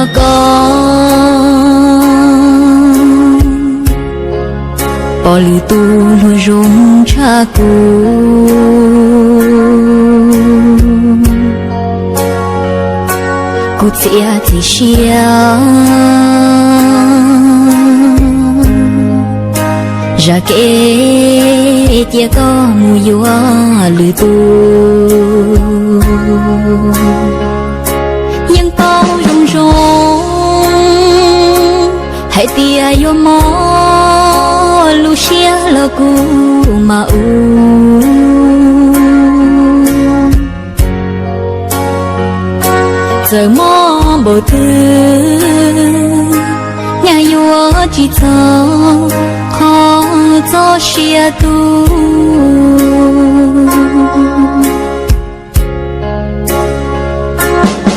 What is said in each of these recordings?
Koj pom lwm tus luag zoo tshaj kuv, kuv txiav txim siab zam kev cia koj mus yuav lwm tus. Yeej paub zoo zoo hais tias yuav mob lub siab los kuv mam ua. Txawm mob npaum twg nyaj yuav tsis txog qhov txoj sia tu.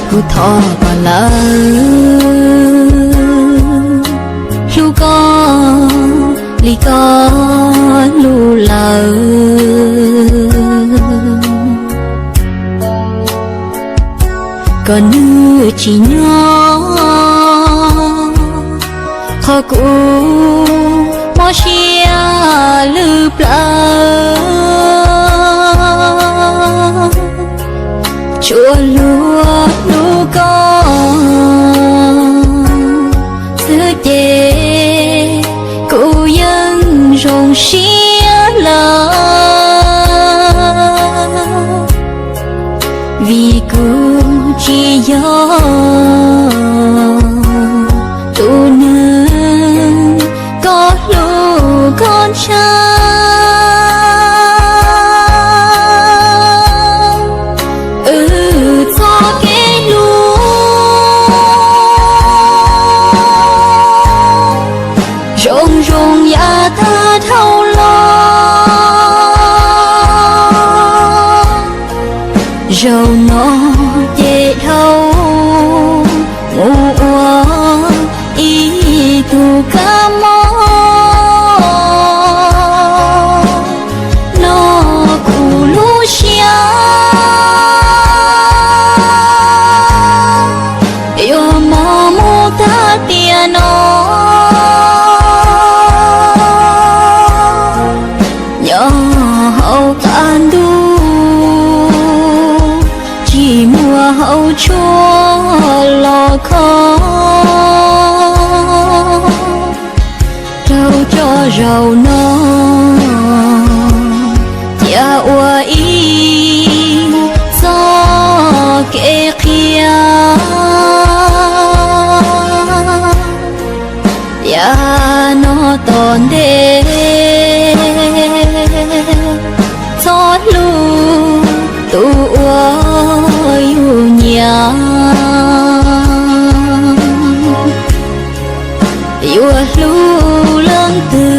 Kuv thov koj lawm, hlub koj li koj hlub lawm, kom nws tsis nyob qhov kuv mob siab lwj plaws. Tsuas luag hlub koj xwb ces kuv yeej zoo siab lawm, vim kuv tsis yog tus neeg koj hlub koj ntshaw. Wb txoj kev hlub zoo zoo yav tag dhau los, zaum no ces dhau mus ua ib tug kab mob. No kuv lub siab yuav mob mus tag tiam no. Nyob hauv qab ntuj tsis muaj hauv tshuaj los kho, rau tso zaum no cia ua ib txoj kev qhia. Yav no tom ntej txhob hlub tus uas yus nyiam, yuav hlub leej twg